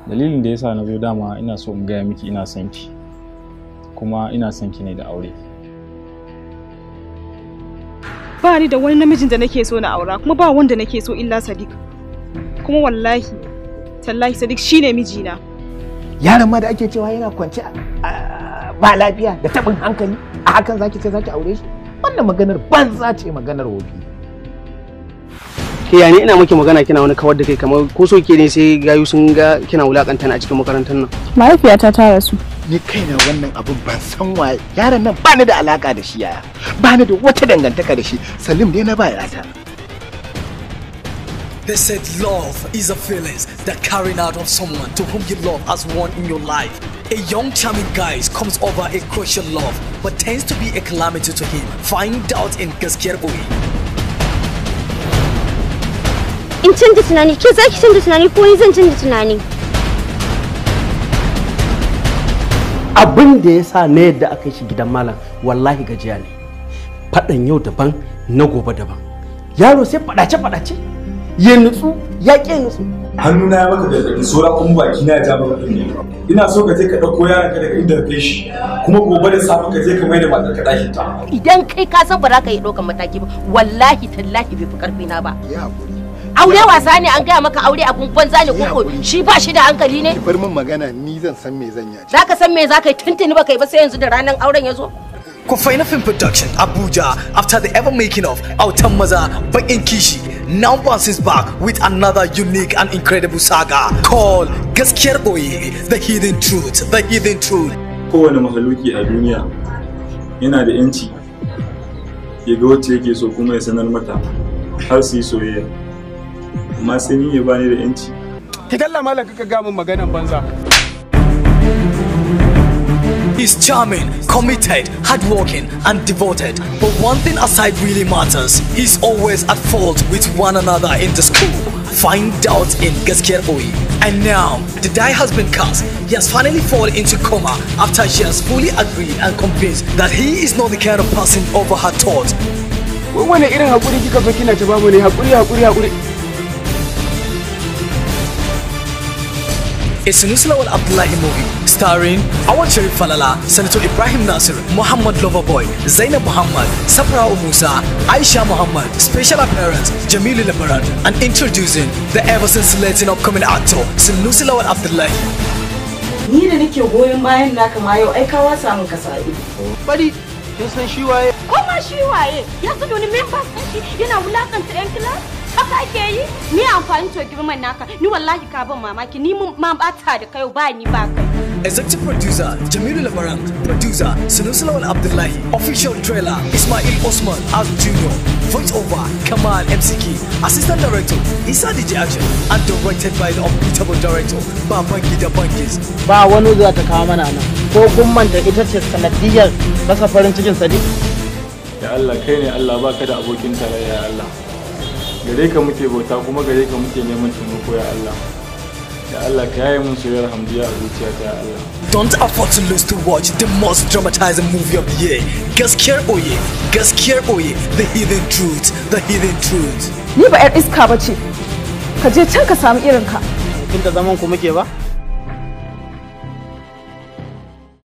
Dalilin da yasa na zo dama ina so in gaya miki ina son ki. Kuma ina son ki ne da aure. Ba ni da wani namijin da nake so na aura, kuma ba wanda nake so illa Sadiq. Kuma wallahi tallahi Sadiq shine mijina. Yaron ma da ake cewa yana kwance ba lafiya da tabin hankali, a hakan zaki ce zaki aure shi? Wannan maganar banza ce, maganar wofi. Ke ya ne ina miki magana kina wani kawar da kai kamar ko so ke ne sai gayu sun ga kina wulakanta ni a cikin makarantar nan. Mahaifiyata ta rasu. Ni kaina wannan abun ban san waye yaron nan, ba ni da alaka da shi yaya, ba ni da wata dangantaka da shi. Salim dai na ba yata. They said love is a feeling that carrying out of someone to whom you love as one in your life. A young charming guy comes over a crucial love, but tends to be a calamity to him. Find out in Gaskiyar Boye. In canza tunani, ke za ki canza tunani ko ni zan canza tunani? Abin da ya sa na yadda aka yi shi gidan malam wallahi gajiya ne. Faɗan yau daban na gobe daban. Yaro sai faɗace-faɗace. Ya nutsu, ya ƙi nutsu. Hannuna ya maka gargaɗi, saura kuma baki na ya ja maka kunne. Ina so ka je ka ɗauko yaron ka daga inda ka kai shi, kuma gobe da safe ka je ka mai da matar ka ɗakin ta. Idan kai ka san ba za ka yi ɗaukan mataki ba, wallahi tallahi bai fi ƙarfi na ba. Ya hakuri. Aure wasa ne, an gaya maka aure abun banza ne koko shi ba shi da hankali ne? Ki bar min magana, ni zan san me zan yi. Za ka san me za ka yi tuntuni ba kai ba sai yanzu da ranar auren ya zo? Kofaina Film Production, Abuja, after the ever making of Autan Maza, Bakin Kishi, now bounces back with another unique and incredible saga called Gaskiyar Boye, The Hidden Truth, The Hidden Truth. Kowane mahaluki a duniya yana da yanci ya ga wacce yake so kuma ya sanar mata har su yi soyayya. Amma sai ni ya bani da yanci. Ki dalla malam kaka ga min maganan banza. He's charming, committed, hardworking, and devoted. But one thing aside really matters. He's always at fault with one another in the school. Find out in Gaskiyar Boye. And now, the die has been cast. He has finally fallen into coma after she has fully agreed and convinced that he is not the kind of person over her thoughts. Wai wane irin hakuri kika zo kina ta bamu ne? Hakuri, hakuri, hakuri. A Sanusi Lawal Abdullahi movie starring Awal Sharif Falala, Senator Ibrahim Nasir, Muhammad Loverboy, Zainab Muhammad, Safra Musa, Aisha Muhammad, special appearance Jamilu Labaran, and introducing the ever scintillating upcoming actor Sanusi Lawal Abdullahi. Ni da nake goyon bayan naka ma yau ai ka wasa min ka sa'i. Bari kin san shi waye? Ko ma shi waye? Ya zo da wani members ɗin shi yana wulakanta 'yan class? Haka ake yi? Ni amfani to girman naka, ni wallahi ka ban mamaki, ni mun ma bata da kai ba ni ba kai. Executive producer Jamilu Labaran, producer Sanusi Lawal Abdullahi, official trailer Ismail Osman as Junior, voice over Kamal MCK, assistant director Isa DJ Action, and directed by the unbeatable director Babangida Bangis. Ba wani za ta kawo mana nan, ko kun manta ita ce sanadiyar rasa farin cikin Sadiq? Ya Allah kai ne Allah, baka da abokin tarayya ya Allah. Gare ka muke bauta kuma gare ka muke neman taimako ya Allah. Ya Allah ka yaye mun soyayyar Hamdiya a zuciyata ya Allah. Don't afford to lose to watch the most dramatizing movie of the year, Gaskiyar Boye, Gaskiyar Boye, The Hidden Truth, The Hidden Truth. Ni ba 'yar iska ba ce. Ka je can ka samu irinka. Kin da zaman ku muke ba?